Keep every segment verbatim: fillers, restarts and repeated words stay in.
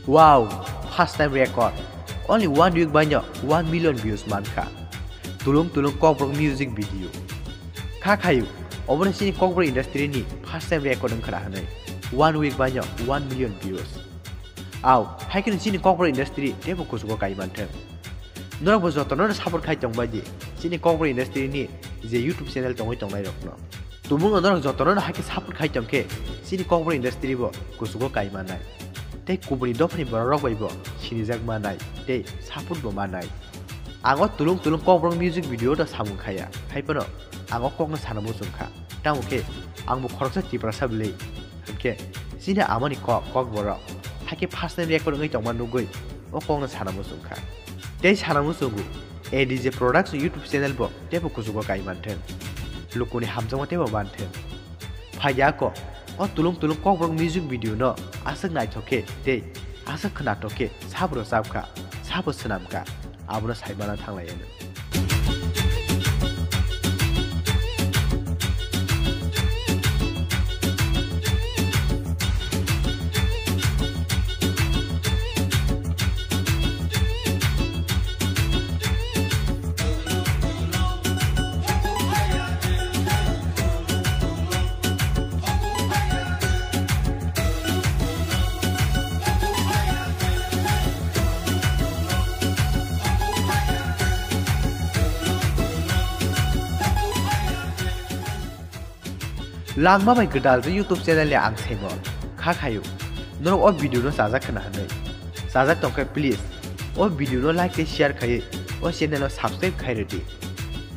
Wow, first time record. Only one week baino one million views mankha. Tulung tulung kokborok music video. Kha khayu, oboni chini kokborok industry ni first time record wngkha hwnwi. One week baino one million views. Au, hai kheno chini kokborok industry teibo kuchugo kai manthwng. Norokbo jotono support khai tongbai di, chini kokborok industry ni je YouTube channel tongwi tongnai rokno. Tumungno norok jotono hai khe support khai tongkhe, chini kokborok industry bo kuchugo kai manai. Tei kubuni dophani borok rok bai bo sinijak manai tei support bo manai. Ang o tulung tulung kokborok music video no samung khaya, hai phano ang o kokno sana muchung kha. Tamo khe ang bo khoroksa Tiprasa bwlwi. Hwnkhe chini amani kok, kokborok hai khe first time record wngwi tongma nugwi o kokno sana muchung kha. Tei sana muchungo A D J Production YouTube channel bo teibo kuchugo kai manthwng. Lukuni hamjakma teibo manthwng. Phaiya kok, o tulung tulung kokborok music video no aswk naithok khe tei aswk khwnathok khe sabo rwchapkha, sabo swnamkha, abono saimana thanglaianw. Langma bai gwdal je YouTube channel ni ang saimon kha khayu. Norok o video no chajak khwna hwnwi. Chajak tongkhe please o video no like tei share khaiwi o channel no subscribe khai rwdi.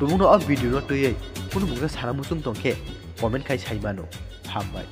Tumungno o video no twiwi kunu mungsa sana muchung tongkhe comment khai saimano. Hambai.